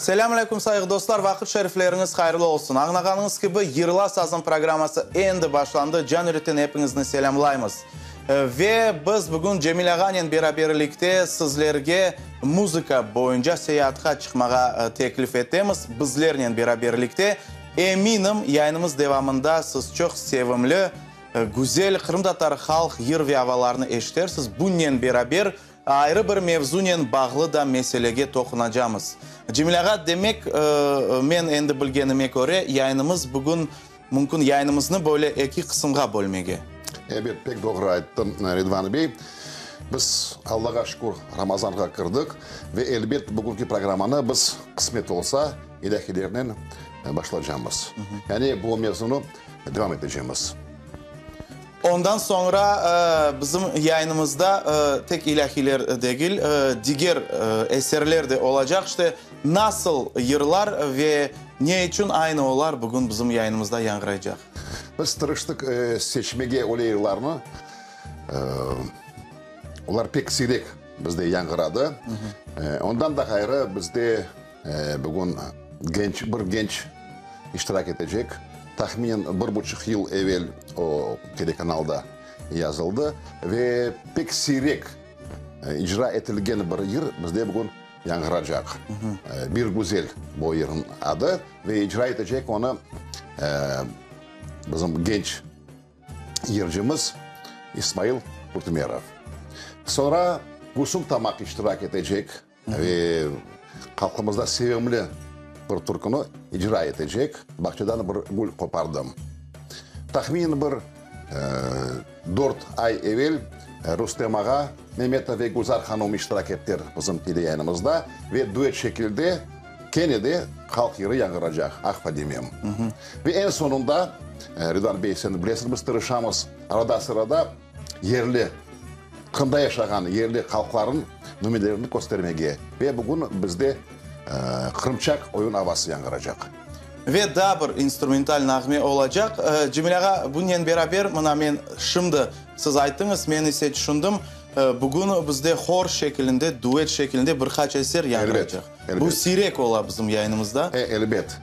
Selâm aleyküm sayğı dostlar, vaqıt şerifleriñiz hayırlı olsun. Añlağanıñız kibi, Yırla sazım programması endi başlandı. Can yürekten epiñizni selâmlaymız. Ve biz bugün Cemil ağanen beraberlikte sizlerge muzıka boyunca seyaatqa çıqmağa teklif etemiz. Bizlernen beraberlikte, eminim, yayınımız devamında siz çoq sevimli, güzel qırımtatar halq yır ve avalarını eşitersiz. Bunnen beraber, Ayrı bir mevzunen bağlı da meselege toqunacamız. Cemil ağa, demek, men endi bilgenime köre, yayınımız bugün, mümkün yayınımıznı böyle eki qısımğa bölmege. Ebet, pek doğru ayttıñ, Ridvan bey. Biz, Allağa şükür, Ramazanğa kirdik ve elbet bugünki programmanı biz, qısmet olsa, ilâhilernen başlacamız. Yani bu mevzunı devam etecemiz. Ondan soñra bizim yayınımızda tek ilâhiyler degil, diger eserler de olacaq. İşte, nasıl yırlar ve ne içün aynı olar bugün bizim yayınımızda yañğıraycaq? Biz tırıştıq seçmege öyle yırlarnı, olar pek siyrek bizde yañğıradı. Ondan da ğayrı bizde Bugün genç, bir genç iştirak etecek. Tahminen bir buçuq yıl evel o telekanalda yazıldı ve pek siyrek icra etilgen bir yır bizde bugün yañğıracaq. Bir güzel bu yırnıñ adı ve icra etecek onı bizim genç yırcımız İsmail Kurtümerov. Soñra Gülsüm Tamaq iştirak etecek. Ve halqımızda sevimli bir türküni icra etecek, Bağçadan bir gül qopardım. Tahminen bir dört ay evel Rustem ağa Memetov ve Gülzar hanum iştirak ettiler bizim teleyayınımızda ve duet şekilde kene de halq yırı yañğıracaq, Ah, Fadimem. Ve eñ soñunda, Ridvan bey, sen bilesiñ, biz tırışamız arada-sırada yerli, Qırımda yaşağan yerli halqlarnıñ nümünelerini köstermege ve bugün bizde qırımçaq oyun avası yañğıracaq. Ve daa bir instrumental nağme olacaq. Cemil ağa, bunen beraber, mına men şimdi siz ayttıñız, men ise tüşündim, bugün bizde hor şekilinde, duet şekilinde bir qaç eser yañğıracaq. Elbet, elbet. Bu siyrek ola bizim yayınımızda. Elbet.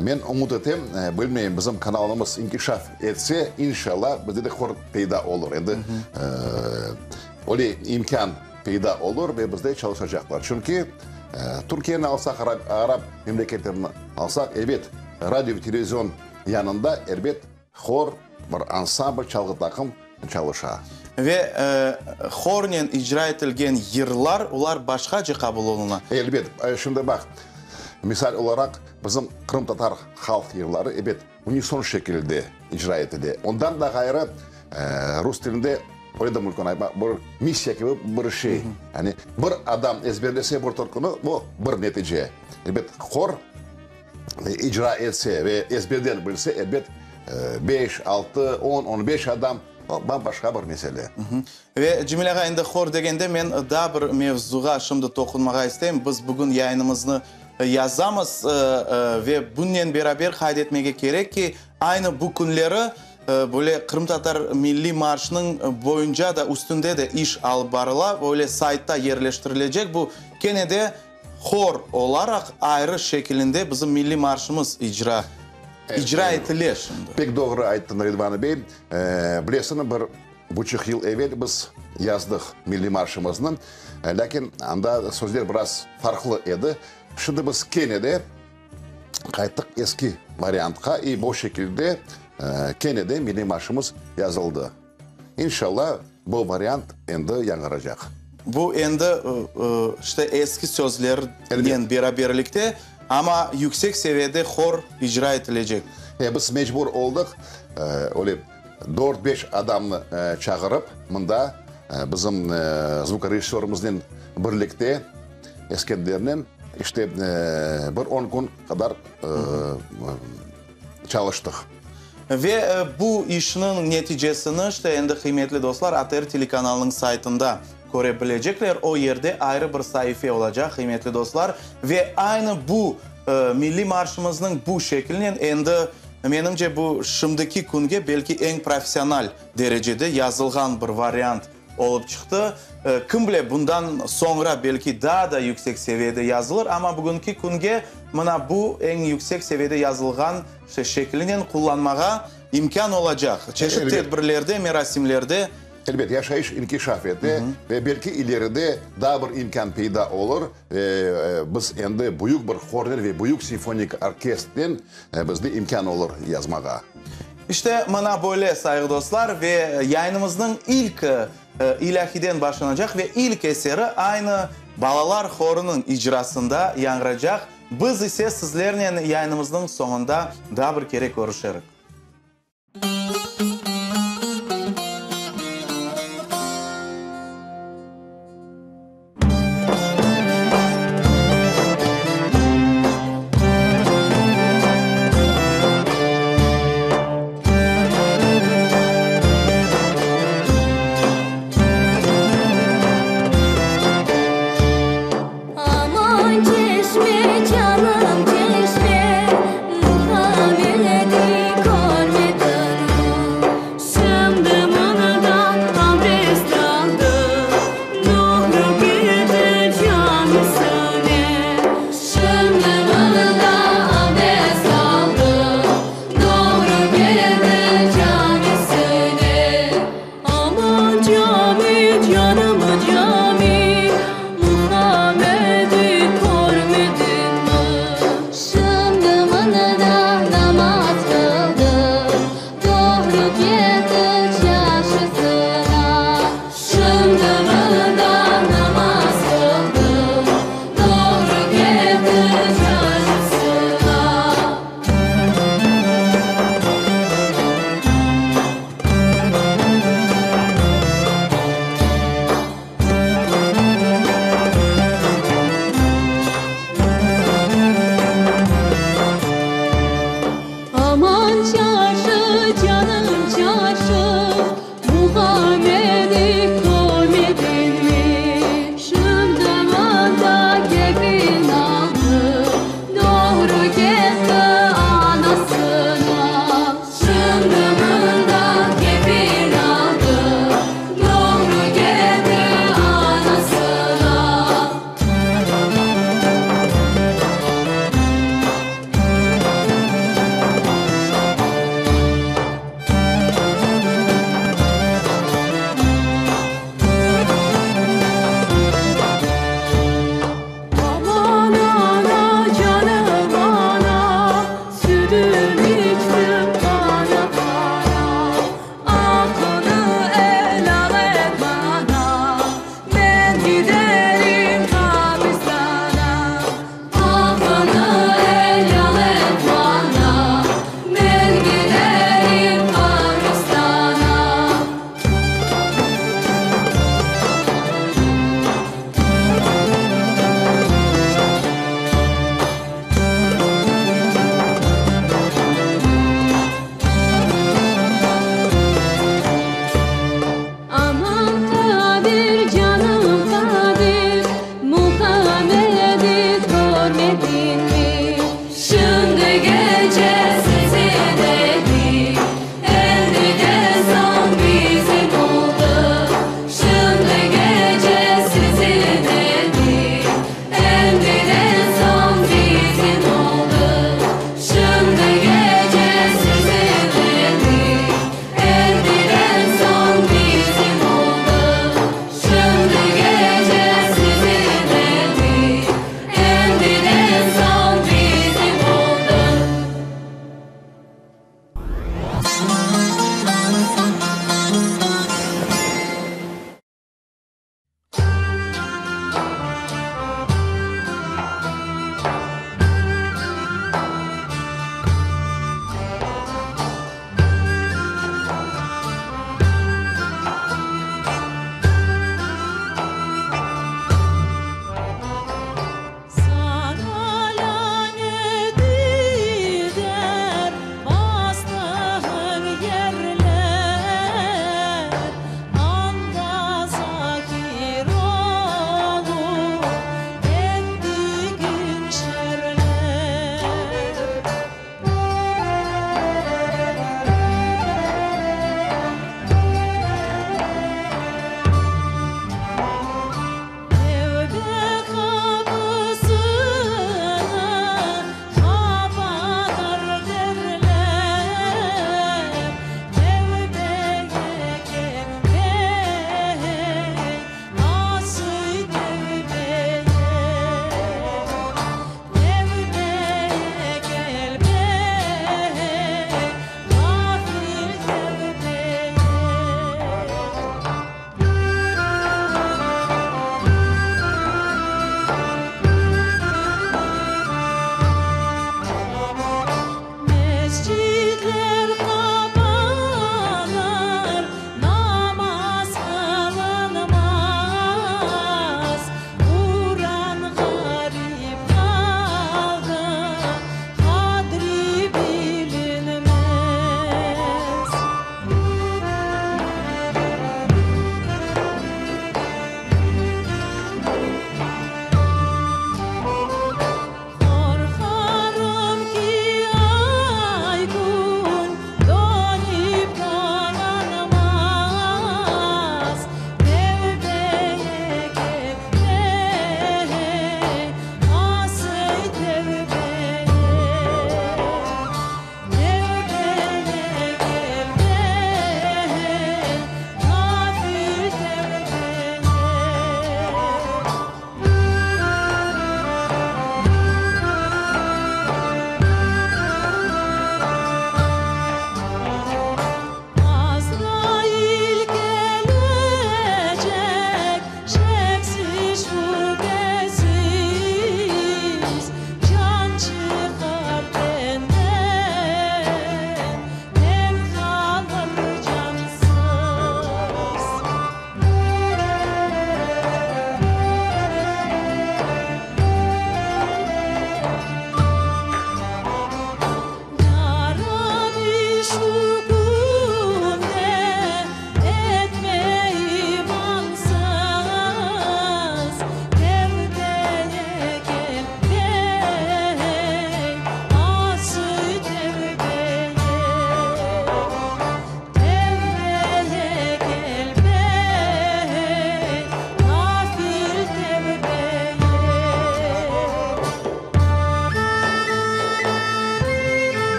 Men ümüt etem, bilmeyim, bizim kanalımız inkişaf etse, inşallah, bizde de hor peyda olur. Endi öyle imkân peyda olur ve bizde çalışacaqlar. Çünki Türkiyeni alsaq, arap memleketlerini alsaq, ebet, radio ve televizion yanında, elbet, Hor, bir ansambl, çalğı taqım çalışa. Ve hornen icra etilgen yırlar, olar başqace qabul oluna. Elbet. Şimdi baq, misal olaraq, bizim qırımtatar halq yırları, ebet, unison şekilde icra etile. Ondan da ğayrı, rus tilinde, öyle de mümkün aytmaq, bir missiya kibi bir şey. Yani bir adam ezberlese bir türküni, bu bir netice. Elbet, hor icra etse ve ezberden bilse, elbet, beş, altı, on, on beş adam, o, bam-başqa bir mesele. Ve, Cemil ağa, endi hor degende, men daa bir mevzuğa şimdi toqunmağa isteyim. Biz bugün yayınımıznı yazamız ve bunnen beraber qayd etmege kerek ki, aynı bu künleri böyle qırımtatar milliy marşınıñ boyunca da, üstünde de iş alıp barıla, böyle saytta yerleştirilecek. Bu kene de Hor olaraq ayrı şekilinde bizim milliy marşımız icra icra etile şimdi. Pek doğru ayttıñ, Ridvan bey. Bilesiñ, bir buçuq yıl evel biz yazdıq milliy marşımıznı, lâkin anda sözler biraz farqlı edi. Şimdi biz kene de qayttıq eski variantqa, i bu şekilde kene de milliy marşımız yazıldı. İnşallah, bu variant endi yañğıracaq. Bu endi, işte, eski sözlernen beraberlikte, amma yüksek seviyede hor icra etilecek. E, biz mecbur oldıq, öyle dört-beş adamnı çağırıp, mında bizim zvukorejissörımıznen birlikte, Eskendernen, işte, bir on kün qadar çalıştıq. Ve bu işniñ neticesini, işte, endi qıymetli dostlar, ATR telekanalınıñ saytında köre bilecekler. O yerde ayrı bir saife olacaq, qıymetli dostlar. Ve aynı bu milliy marşımıznıñ bu şeklinen endi, menimce, bu şimdiki künge belki eñ professional derecede yazılğan bir variant. olıp çıqtı. Kim bile, bundan soñra belki daa da yüksek seviyede yazılır, amma bugünki künge mına bu eñ yüksek seviyede yazılğan işte şeklinen qullanmağa imkân olacaq. Çeşit tedbirlerde, merasimlerde. Elbet, yaşayış inkişaf ete ve belki ileride daa bir imkân peyda olur, biz endi büyük bir hornen ve büyük simfonik orkestrnen bizde imkân olur yazmağa. İşte, mına böyle, sayğı dostlar, ve yayınımıznıñ ilk ilâhiden başlanacaq ve ilk eseri aynı balalar horunıñ icrasında yañğıracaq. Biz ise sizlernen yayınımıznıñ soñunda daa bir kere körüşerik. Aman çeşme, canım çeşme, Muhammedi körmege.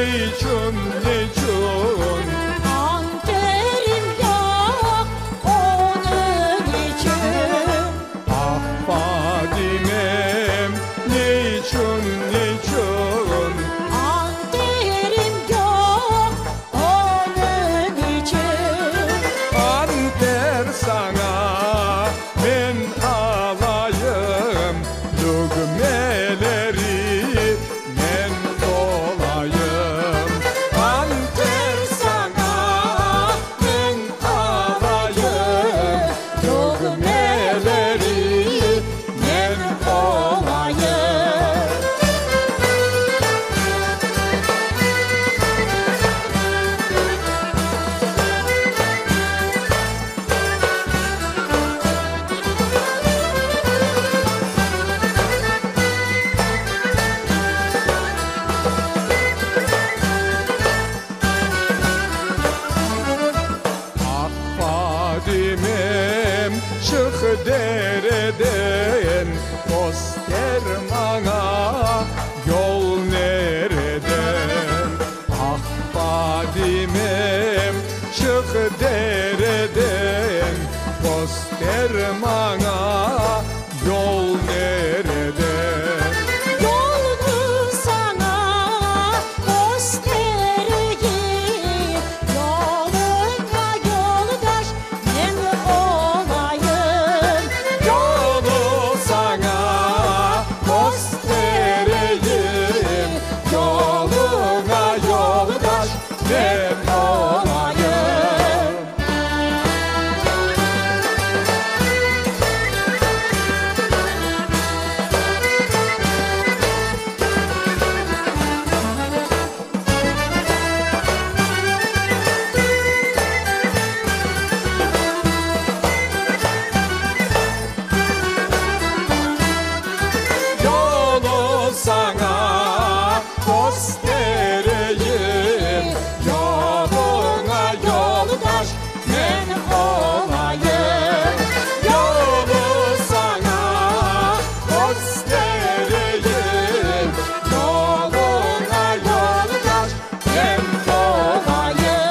Ne içün, ne içün? Anterim yoq onıñ içün. Ah, Fadimem, ne içün, ne içün? Anterim yoq onıñ içün. Anter saña men alayım, Dögmeleri men olayım. Anter saña men alayım, Dögmeleri men olayım. Ah, Fadimem, çıq dereden, Köster maña yol nereden. Ah, Fadimem, çıq dereden, Köster maña yol nereden. Yolnı saña köstereyim, Yoluña yoldaş men olayım. Yolu saña köstereyim, Yoluña yoldaş men olayım. Yolu saña köstereyim, Yoluña yoldaş men olayım. Yolu saña köstereyim, Yoluña yoldaş men olayım.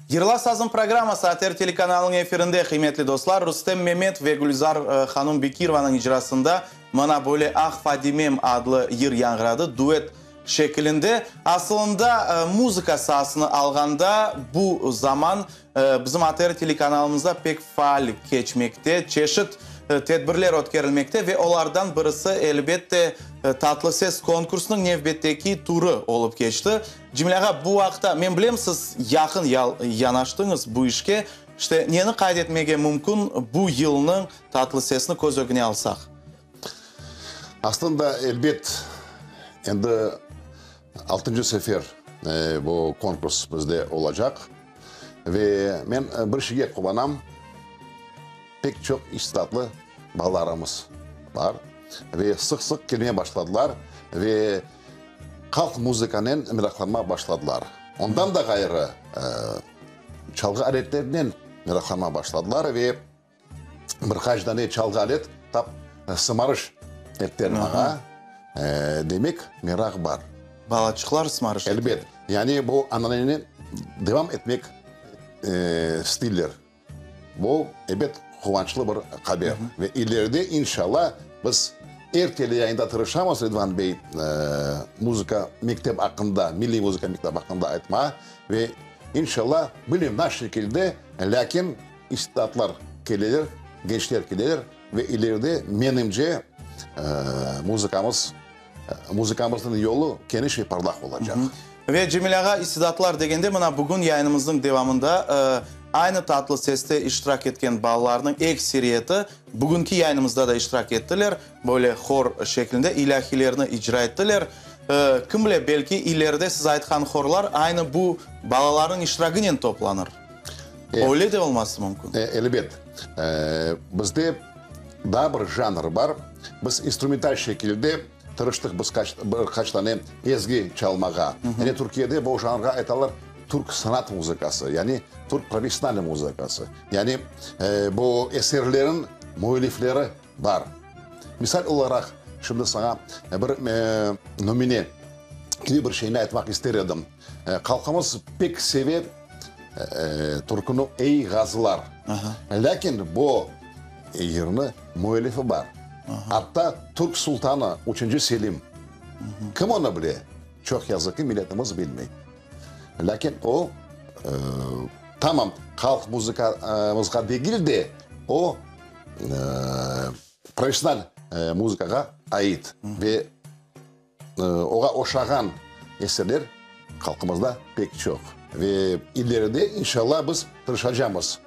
Yırla sazım programması ATR telekanalınıñ efirinde, qıymetli dostlar, Rustem Memet ve Gülzar hanum Bekirovanıñ icrasında mına böyle Ah Fadimem adlı yır yañğıradı, duet şekilinde. Asılında, muzıka saasını alğanda, bu zaman bizim ATR telekanalımızda pek faal keçmekte, çeşit tedbirler ötkerilmekte ve olardan birisi, elbette, Tatlı ses konkursınıñ nevbetteki turı olıp keçti. Cemil ağa, bu aqta, men bilem, siz yaqın yanaştıñız bu işke. İşte, neni qayd etmege mümkün bu yılnıñ Tatlı sesni köz ögüne alsaq? Aslında, elbet, endi altıncı sefer bu konkurs bizde olacaq. Ve men bir şeyge quvanam, pek çoq istidatlı balalarımız bar ve sıq-sıq kelmeye başladılar ve halq muzıkanen meraqlanmağa başladılar. Ondan da ğayrı, çalğı aletlerinen meraqlanmağa başladılar ve bir qaç dane çalğı alet tap sımarış ettiler maña. Demek, meraq bar. Balaçıqlar sımarış ettiler. Elbet. Yani bu ananeni devam etmek isteyler. Bu, ebet, quvançlı bir haber. Ve ileride, inşalla, biz er teleyayında tırışamız, Ridvan bey, muzıka mektep aqqında, milliy muzıka mektep aqqında aytmağa. Ve, inşalla, bilmem nasıl şekilde, lâkin istidatlar keleler, gençler keleler ve ileride, menimce, muzıkamız, muzıkamıznıñ yolu keniş ve parlaq olacaq. Ve Cemil ağa, istidatlar degende, mına bugün yayınımıznıñ devamında aynı tatlı seste iştirak etken balalarnıñ ekseriyeti bugünki yayınımızda da iştirak ettiler, böyle hor şeklinde ilâhilerni icra ettiler. Kim bile, belki ileride siz aytqan horlar aynı bu balalarnıñ iştiragınen toplanır. Öyle de olması mümkün. Elbet. Bizde daa bir janr bar. Biz instrumental şekilde tırıştıq biz bir qaç tane ezgi çalmağa. Yani Türkiyede bu janrğa aytalar türk sanat muzıkası, yani türk professional muzıkası. Yani bu eserlerin. Müellifleri bar. Misal olaraq, şimdi saña bir nümüne kibi bir şeyni aytmaq ister edim. Halqımız pek seve türküni Ey, ğazılar. Lâkin bu yırnı müellifi bar. Atta türk sultanı Üçünci Selim. Kim onı bile? Çoq yazıq ki, milletimiz bilmey. Lâkin o, tamam halq muzıka degil de, o, professional muzıkağa ait ve oğa oşağan eserler halqımızda pek çoq. Ve ileride, inşallah, biz tırışacamız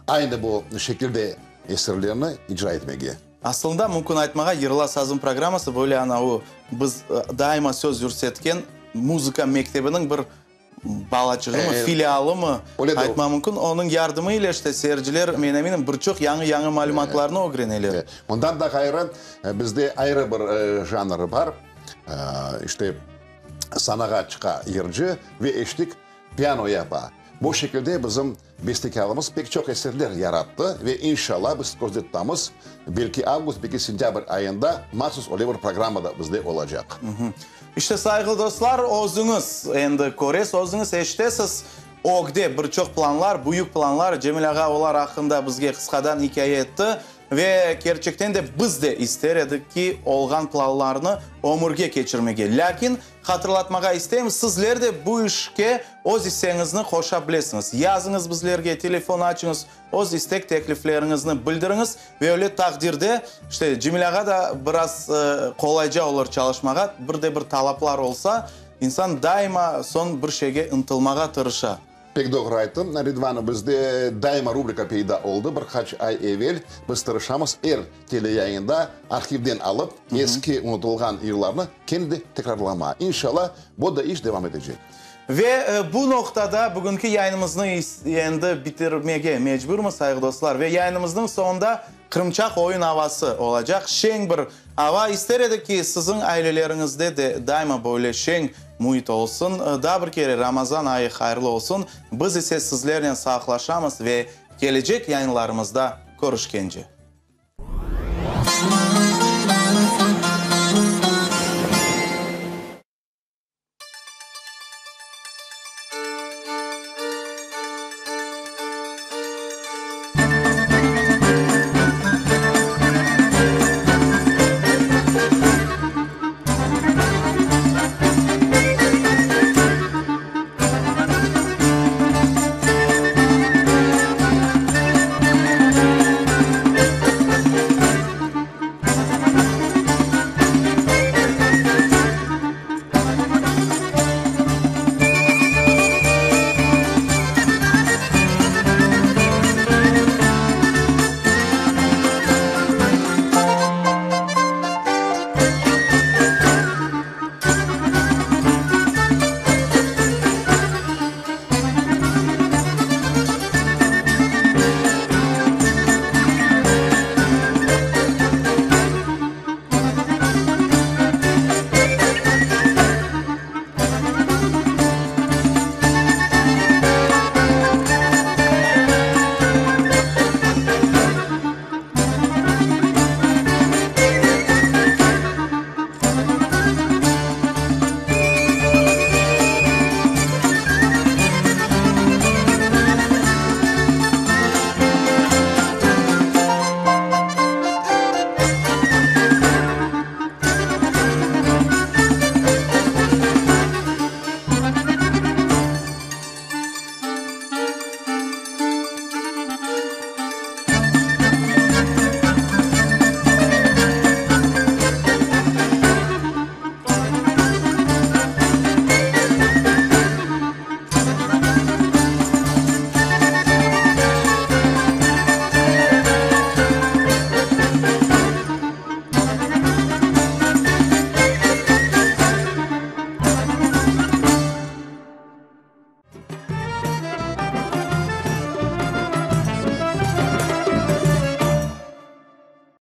aynı bu şekilde eserlerni icra etmege. Aslında, mümkün aytmağa, Yırla sazım programması böyle anavı biz daima söz yürsetken muzıka mektebiniñ bir balaçığımı, filialımı aytma mümkün. Onıñ yardımı ile işte seyirciler, men eminim, bir çoq yañı-yañı malümatlarnı ögreneler. Bundan da ğayrı, bizde ayrı bir janr bar, işte sanağa çıqa yırcı ve eşlik piano yapa. Bu şekilde bizim Bestekârımız pek çoq eserler yarattı ve inşallah biz közde tutamız, belki avgust, belki sentâbr ayında mahsus öyle bir programma da bizde olacaq. İşte, sayğılı dostlar, özüñiz endi köresiz, özüñiz eşitesiz, ögde bir çoq planlar, büyük planlar. Cemil ağa olar aqqında bizge qısqadan ikâye etti. Ve kerçekten de biz de ister edik ki, olğan planlarnı ömürge keçirmege. Lâkin, hatırlatmağa isteyim, sizler de bu işke öz isseñizni qoşa bilesiñiz. Yazıñız bizlerge, telefon açıñız, öz istek-teklifleriñizni bildiriñiz ve öyle taqdirde, işte, Cemil ağa da biraz qolayca olur çalışmağa, bir de bir talaplar olsa, insan daima soñ bir şeyge ıntılmağa tırışa. Pek doğru ayttıñ, Ridvan, bizde daima rubrika peyda oldı, bir qaç ay evel biz tırışamız er teleyayında arhivden alıp, eski unutılğan yırlarnı kene de tekrarlama. İnşallah, bu da iş devam etecek. Ve bu noqtada bugünki yayınımıznı endi bitirmege mecburmız, sayğı dostlar. Ve yayınımıznıñ soñunda qırımçaq oyun avası olacaq, şeñ bir ava. İster edik ki, siziñ aileleriñizde de daima böyle şeñ müit olsun. Daa bir kere Ramazan ayı hayırlı olsun. Biz ise sizlernen sağlıqlaşamız ve kelecek yayınlarımızda körüşkence.